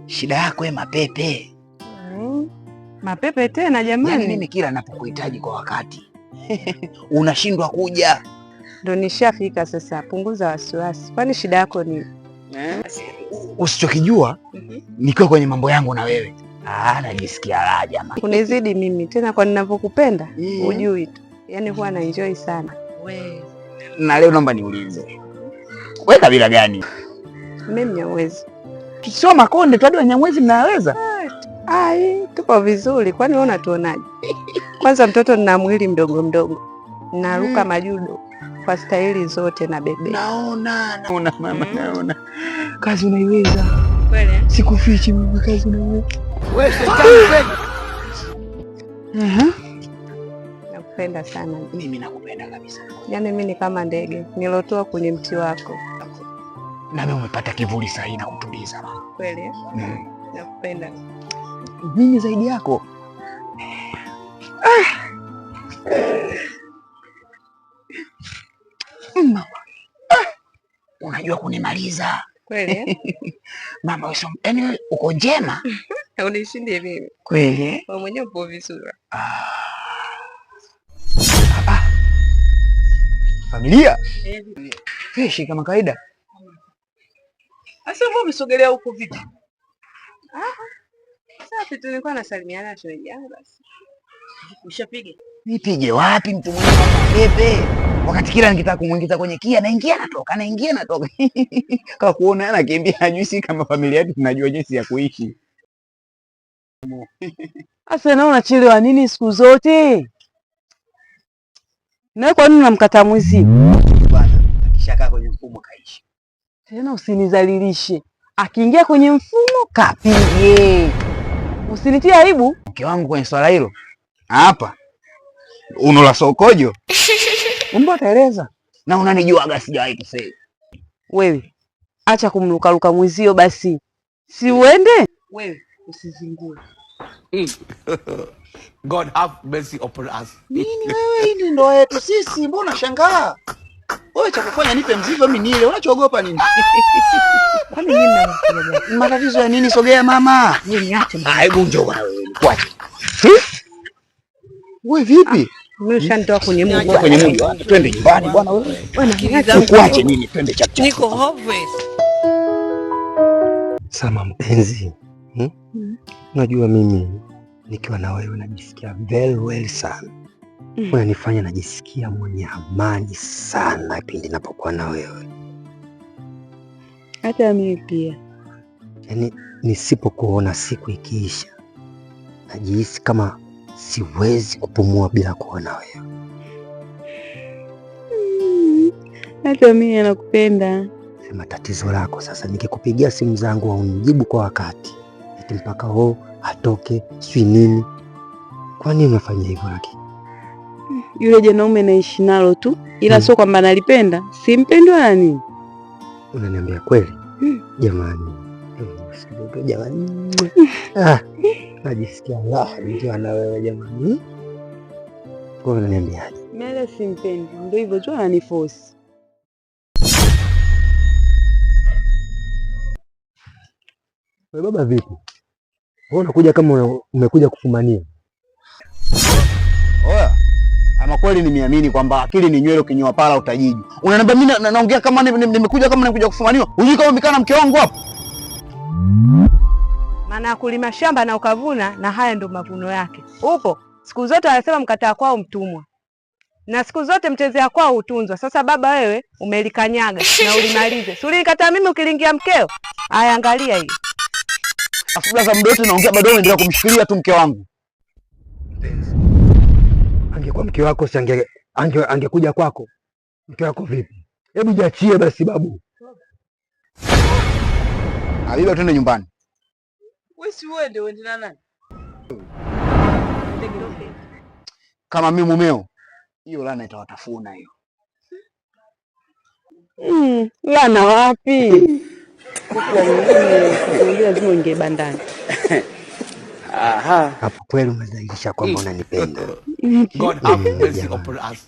Shida yako wewe mapepe. Mapepe tena jamani. Yaani mimi kila napokuhitaji kwa wakati unashindwa kuja. Ndo nishafika sasa, punguza wasiwasi. Kwani shida yako ni Usichokijua nikiwa kwenye mambo yangu na wewe, najisikia raha jamani. Unizidi mimi tena kwa ninavyokupenda, hujui tu. Yaani huwa na enjoy sana. Na leo naomba niulize, wewe kabila gani? Mimi Mnyamwezi. Sio Makonde tu, hadi Wanyamwezi mnaweza. Ai, tupo vizuri. Kwani wewe unatuonaje? Kwanza mtoto nina mwili mdogo mdogo, naruka majudo kwa staili zote na bebe. Naona, naona mama, naona kazi unaiweza. Kweli? Sikufichi mama, kazi unaiweza. Wewe shetani kweli. Nakupenda sana. Mimi nakupenda kabisa. Yaani mimi ni kama ndege nilotoa kwenye mti wako. Na mimi umepata kivuli sahihi na kutuliza mama. Kweli? Nakupenda. Mimi zaidi yako. Mama. Unajua kunimaliza. Kweli? Mama wewe, yaani uko njema. Unishindie mimi. Kweli? Wewe mwenyewe upo vizuri. Familia? Freshi kama kawaida. Sasa wewe umesogelea huko vipi? Safi tu, nilikuwa nasalimiana na shemeji yangu basi. Ushapiga? Nipige wapi mtu mwenye pepe? Wakati kila nikitaka kumuingiza kwenye kia naingia natoka, naingia natoka. Kwa kuona anakimbia hajui si kama familia yetu tunajua jinsi ya kuishi. Sasa na unachelewa nini siku zote? Na kwa nini unamkataa mwizi? Bwana, akishakaa kwenye mfumo kaishi. Tena usinizalilishe. Akiingia kwenye mfumo kapige. Usinitie aibu. Mke wangu kwenye swala hilo. Hapa. Uno la sokojo. Mbona utaeleza? Na unanijuaga sijawahi kusema. Wewe acha kumlukaluka mwizio basi. Si uende? Wewe usizingue. God have mercy upon us. Nini wewe, hii ndoa yetu sisi, mbona unashangaa? Wewe cha kufanya nipe mzigo mimi nile, unachoogopa nini? Kwani mimi nina matatizo gani? Matatizo ya nini? Sogea mama. Wewe niache. Ah, hebu njoo bwana wewe, nikuache. Wewe vipi? Mimi ushanitoa kwenye mji. Kwenye mji. Twende nyumbani bwana wewe. Bwana, niache. Nikuache nini? Twende chap chap. Niko hopeless. Sama mpenzi. Unajua mimi nikiwa na wewe najisikia very well sana. Unanifanya najisikia mwenye amani sana pindi ninapokuwa na wewe. Hata mimi pia. Yaani nisipokuona siku ikiisha najihisi kama siwezi kupumua bila kuona wewe. Hata mimi nakupenda. Sema tatizo lako sasa, nikikupigia simu zangu haunijibu kwa wakati, eti mpaka ho atoke sijui nini. Kwa nini unafanya hivyo lakini? Yule janaume naishi nalo tu, ila sio kwamba nalipenda, simpendi wala nini. Unaniambia kweli? Jamani, jamani. Ah, najisikia raha nikiwa na wewe jamani. Kwa hiyo unaniambiaje? Mimi hata simpendi, ndio hivyo tu ananiforce. Wewe baba vipi? Wewe unakuja kama umekuja kufumania. Oya. Ama kweli nimeamini kwamba akili ni nywele, ukinyoa pala utajiji. Unaniambia mimi naongea kama nimekuja kama nimekuja kufumaniwa. Hujui kama nimekaa na mke wangu hapo? Maana kulima shamba na ukavuna, na haya ndo mavuno yake. Upo siku zote wanasema mkataa kwao mtumwa, na siku zote mchezea kwao hutunzwa. Sasa baba wewe umelikanyaga na ulimalize. Si ulikataa mimi ukilingia mkeo? Aya, angalia hii. Afu blaza, muda wote naongea bado unaendelea kumshikilia tu mke wangu. Mpenzi, angekuwa mke wako si angekuja kwako? Mke wako vipi? Hebu jiachie basi babu. Habiba, twende nyumbani. Wewe si uende, uende na nani? Kama mimi mumeo, hiyo lana itawatafuna hiyo. Lana wapi? Kuku lazima uingie bandani. Aha. Hapo kweli umedhihirisha kwamba unanipenda. God have mercy upon us.